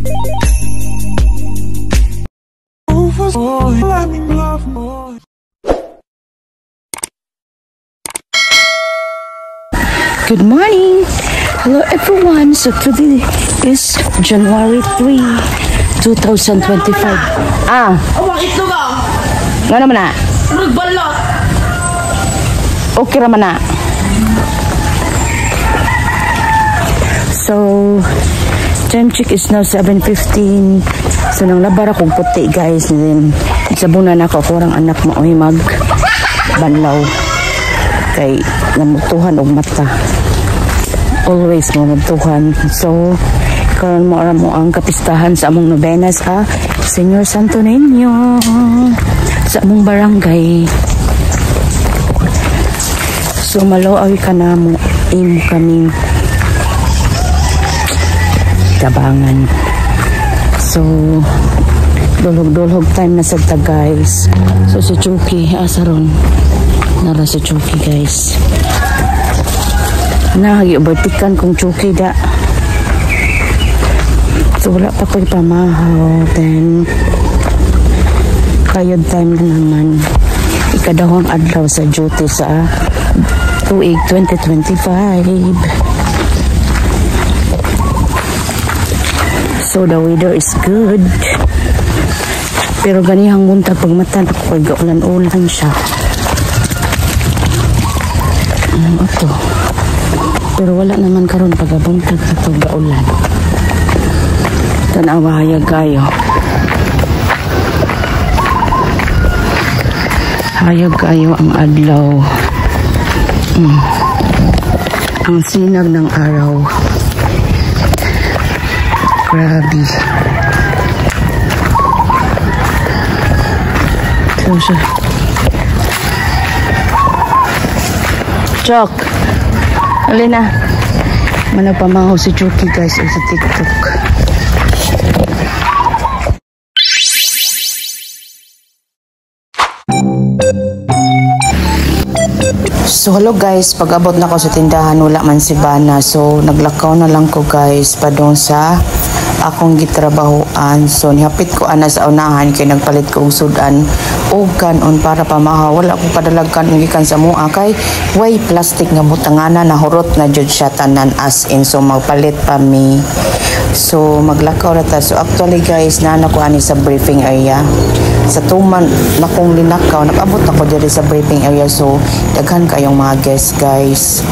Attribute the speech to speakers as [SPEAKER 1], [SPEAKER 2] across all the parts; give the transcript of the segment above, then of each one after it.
[SPEAKER 1] Good morning! Hello everyone! So today is January 3, 2025. Ah!
[SPEAKER 2] Oh, bakit to ka?
[SPEAKER 1] Nga naman na?
[SPEAKER 2] Nagbalot!
[SPEAKER 1] Okay raman na. So, time check is now 7:15. So, nang labar akong puti guys. And then, sabunan ako. Kurang anak mo ay mag banlaw. Kay namutuhan og mata. Always mamudtuhan. So, karon mo ara mo ang kapistahan sa among nobena sa Señor Santo Niño sa among barangay. So, malo-awi ka na mo imo kaming tabangan. So, dulhog-dulhog time na sad ta guys. So, si Chucky, asa ron? Nara si Chucky guys. Nahagi-overtikan kong Chucky da. So, wala pa ko'y pamahaw. Then, kayod time na naman. Ikadahong adlaw sa duty sa tuig 2025. So, the weather is good. Pero ganihang buntag pagmata ako kay gaulan-ulan siya. Ato. Pero wala naman karon pagabuntag ato gaulan. Tanawa hayag kayo. Hayag kayo ang adlaw. Ang sinag ng araw. Grabe. So siya. Chok. Alin na. Managpamaho si Chucky guys sa TikTok. So hello guys, pag-abot na ko sa tindahan, wala man si Bana. So naglakaw na lang ko guys padong sa akong gitrabahoan. So nihapit ko ana sa unahan kay nagpalit ko og sudan og kanon para pamahaw. Wala ko padalag kanon gikan sa mua kay way plastic nga butangana nahurot na jud siya tanan as in. So magpalit pa mi. So maglakaw ra ta. So actually guys, naa ko ani sa briefing area. Sa tuman na kong linakaw, nag-abot ako diri sa briefing area. So daghan kayong mga guests guys.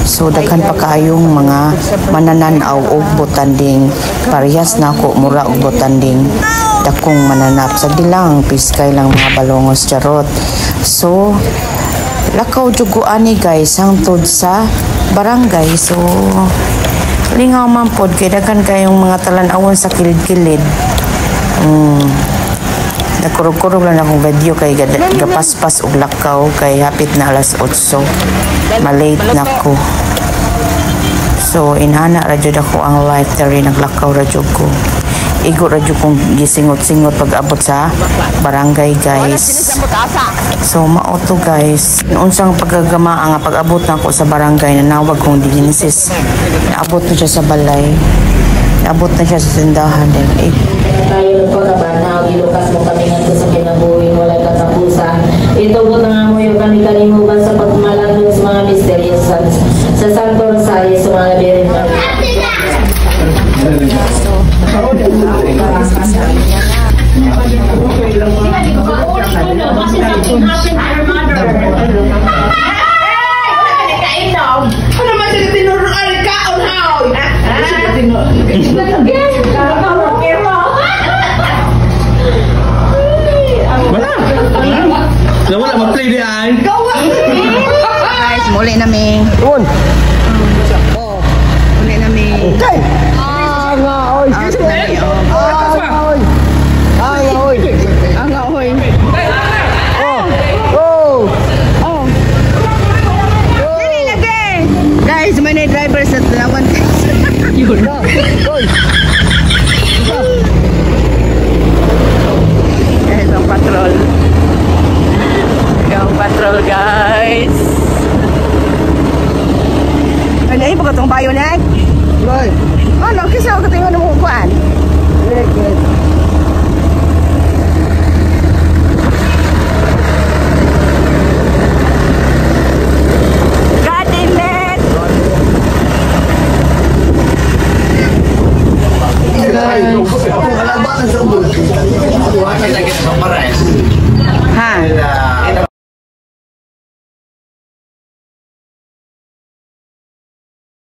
[SPEAKER 1] So daghan pa kayong mga manananaw og butanding. Parehas na ako mura og butanding. Dakong mananap sa dilang piskay lang mga balongos charot. So lakaw jud ko ani guys hangtod sa barangay. So lingaw man pod kay daghan kayong mga talan-awon sa kilid-kilid. Nagkurog-kurog lang akong video kay gapaspas og lakaw kay hapit na alas 8. Malate na ko. So inana ra jud ako ang life diri, naglakaw ra jud ko. Igo ra jud kong gisingot-singot pag abot sa barangay guys. So mao to guys. Unsang pagkagama nga pag-abot na ako sa barangay, nanawag kong digenesis. Naabot na siya sa balay. Naabot na siya sa tindahan din. Eh.
[SPEAKER 2] Tayo nagpagkabana, ilukas mo kami ngadto sa kinabuhing walay katapusan. Itugot na nga mo yung kami kalimugan sa pagmalandong sa mga misteryo sa Santo Rosario sa mga Birhen Maria.
[SPEAKER 3] Ano man siya tinuruan kaon haon?
[SPEAKER 4] Wala. Wala ma-play di ay.
[SPEAKER 1] Guys, muli na mi. Muli na mi.
[SPEAKER 4] Okay.